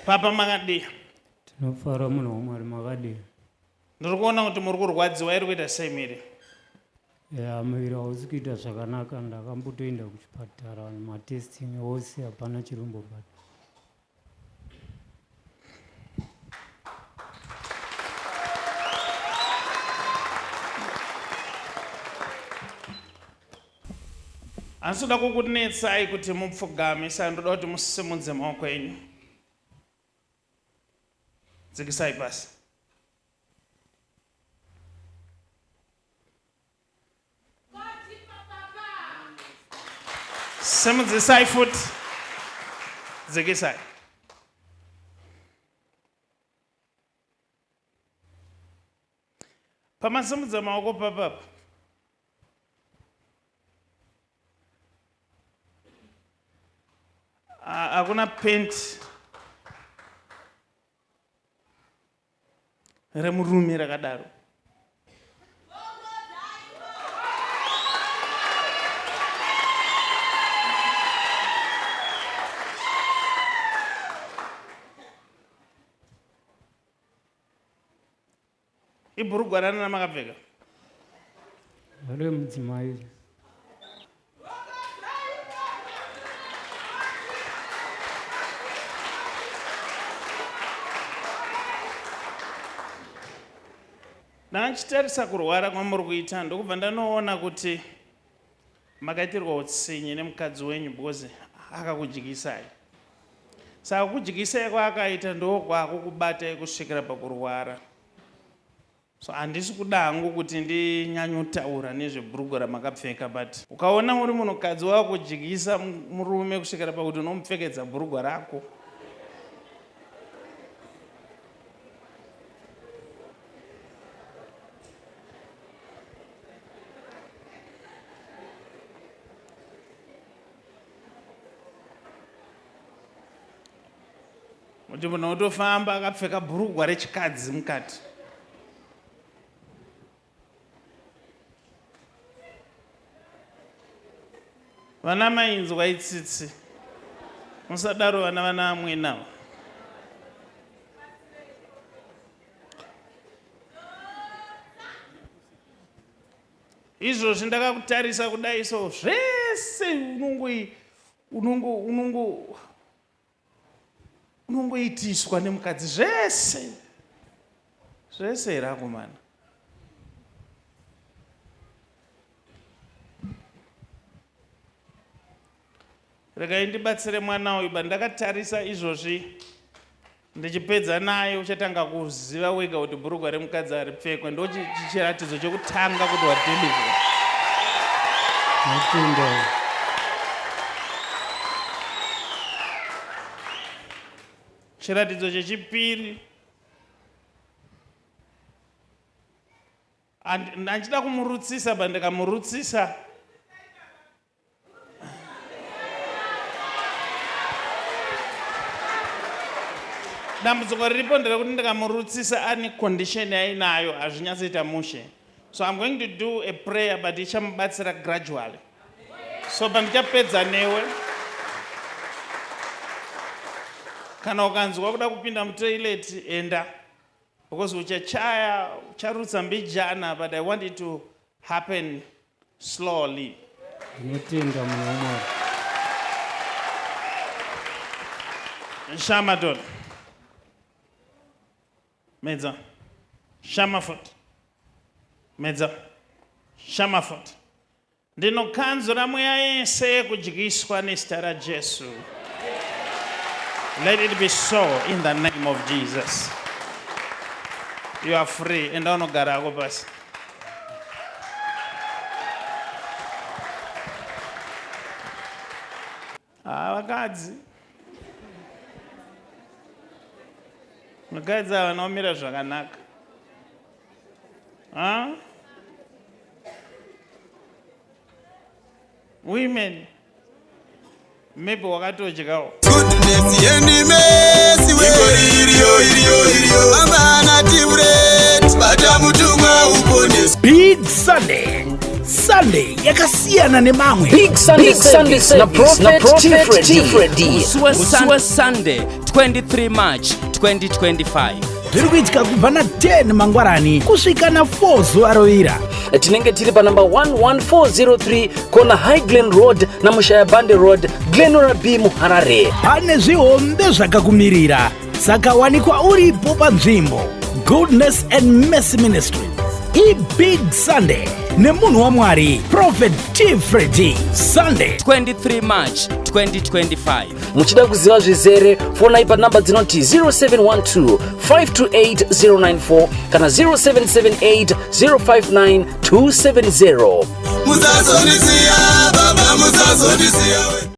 Papa makadii? Tinofara munhu waMwari makadii? Ndiri kuona kuti muri kurwadziwa iri kuita sei miri? Ya muviri hausi kuita zvakanaka ndakambotoenda kuchipatara matesting ose hapana chiri kumbobata. Handisi kuda kukunetsai kuti mupfugame saka ndoda kuti musimudze maoko enyu. Dzikisai pasi. Simudzisai futi. Dzikisai. Pamasimudza maoko papapa. Hakuna pent remurume rakadaro. Ibhurugwa rani ramakapfeka? Remudzimai. Ndachitarisa kurwara kwamuri kuita ndokubva ndanoona kuti makaitirwa utsinye nemukadzi wenyu because akakudyisai. Saka kudyisai kwaakaita ndokwakukubatai kusvikira pakurwara. So handisi kuda hangu kuti ndinyanyotaura nezvebhurugwa ramakapfeka but ukaona uri munhukadzi wakudyisa murume kusvikira pakuti unomupfekedza bhurugwa rako Kuti munhu otofamba akapfeka bhurugwa rechikadzi mukati. Vana mai inzwai tsitsi. Musadaro vana vana amwene ava. Izvozvi ndakakutarisa kudai so zvese unongo unongo unongo unongoitiswa nemukadzi zvese zvese here akomana regai ndibatsire mwana uyu bandakatarisa izvozvi ndichipedza naye uchatanga kuziva wega kuti bhurugwa remukadzi haripfekwe ndochiratidzo chekutanga kuti wadeliver chiratidzo chechipiri Ndachida kumurutsisa but ndikamurutsisa dambudziko riripo nderekuti ndikamurutsisa ane condition yainayo hazvinyatsoita mushe so i'm going to do a prayer but ichamubatsira gradually so pandichapedza newe kana ukanzwa kuda kupinda mutoilet enda because uchachaya ucharutsa mbijana but i want it to happen slowly Ndinotenda munhu waMwari. Shama dona. Medza. Shama futi. Medza. Shama futi. Ndinokanzura mweya yese yekudyiswa nezita raJesu. Let it be so in the name of Jesus. You are free. Enda unogara hako pasi. Ah, vakadzi. Vakadzi havana kumira zvakanaka. Huh? Women. Maybe wakatodyawo. Goodness and mercy iriyo iriyo iriyo amana timret bata mutumwa upones Big Sunday. Sunday yakasiyana nemamwe. Big Sunday, Big Sunday service na Prophet T. Freddy. Musi wa Sunday. 23 March 2025. Zviri kuitika kubva na10 mangwarani kusvika na4 zuva rovira. Tinenge tiri panumber 11403 kona High Glen Road naMushayabande Road, Glenora B, muHarare. Pane zvihombe zvakakumirira, saka wanikwa uripo panzvimbo. Goodness and Mercy Ministries ibig Sunday nemunhu waMwari Prophet T Freddy, Sunday 23 March 2025. Muchida kuziva zvizere, fonai panamba dzinoti 0712 528 094 kana 0778 059 270. Musazondisiya baba, musazondisiya we.